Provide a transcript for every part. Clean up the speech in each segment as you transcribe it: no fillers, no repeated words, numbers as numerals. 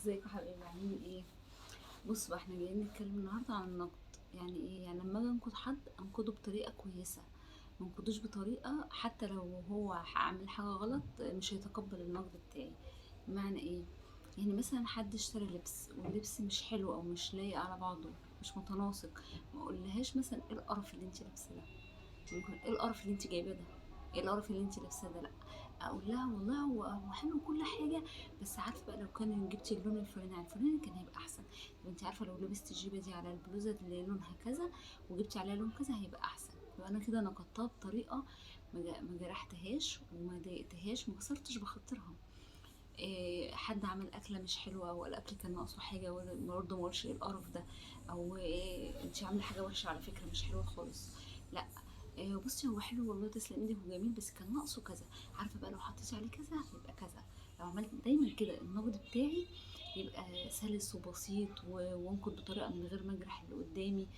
ازيكم حبايبي؟ عاملين ايه؟ بصوا بقى، احنا جايين نتكلم النهارده عن النقد. يعني ايه؟ يعني لما اجي انقد حد انقده بطريقة كويسة، ما انقدوش بطريقة حتى لو هو عامل حاجة غلط مش هيتقبل النقد بتاعي. بمعنى ايه؟ يعني مثلا حد اشترى لبس واللبس مش حلو او مش لايق على بعضه، مش متناسق، ما اقولهاش مثلا ايه القرف اللي انت لابسه ده، ممكن ايه القرف اللي انت جايباه ده، ايه القرف اللي انت لابساه ده، لا اقول لها والله هو حلو كل حاجة، بس عارفه بقى لو كان جبتي اللون الفلاني على الفلاني كان هيبقى احسن. طب انت عارفه لو لبستي الجيبه دي على البلوزة اللي لونها كذا وجبتي عليها لون كذا هيبقى احسن. يبقى انا كده نقدتها بطريقة ما جرحتهاش وما ضايقتهاش وما كسرتش بخاطرها. إيه، حد عمل اكله مش حلوة او الاكل كان ناقصه حاجة، برضه ما اقولش ايه القرف ده، او إيه انت عامله حاجة وحشة على فكرة مش حلوة خالص، لا إيه بصي هو حلو والله تسلم ايدك وجميل بس كان ناقصه كذا، عارفه بقى لو حطيتي عليه كذا هيبقى كذا. لو عملت دايما كده النقد بتاعي يبقى سلس وبسيط وانقد بطريقة من غير ما اجرح اللي قدامي.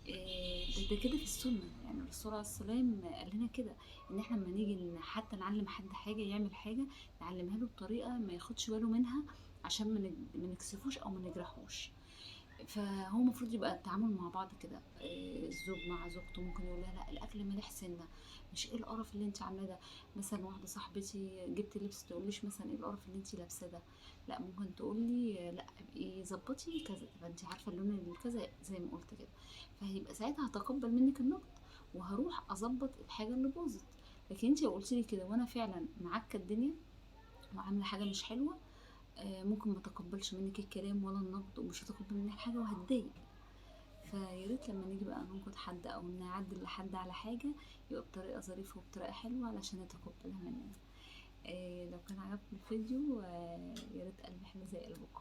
إيه، ده كده في السنة، يعني الرسول عليه السلام قال لنا كده ان احنا لما نيجي حتى نعلم حد حاجة يعمل حاجة نعلمها له بطريقة ما ياخدش باله منها عشان ما نكسفوش او ما نجرحوش. فهو المفروض يبقى التعامل مع بعض كده، الزوج مع زوجته ممكن يقول لها لا الاكل مالح سنة، مش ايه القرف اللي انت عاملاه ده. مثلا واحدة صاحبتي جبت لبس تقوليش مثلا ايه القرف اللي انت لابساه ده، لا ممكن تقولي لا ابقي ظبطي كذا، طب انت عارفه اللون اللي كذا زي ما قلت كده، فهيبقى ساعتها هتقبل منك النقد وهروح اظبط الحاجة اللي باظت. لكن انت لو قلتي لي كده وانا فعلا معاكه الدنيا وعامله حاجة مش حلوة، ممكن ما تقبلش منك الكلام ولا النقد ومش هتقبل منك حاجة وهتضايق. فيا ريت لما نيجي بقى ننقد حد او نعدل لحد على حاجة يبقى بطريقة ظريفة وبطريقة حلوة علشان يتقبلها مننا. لو كان عجبكم الفيديو، يا ريت قلب حلو زي قلبكم.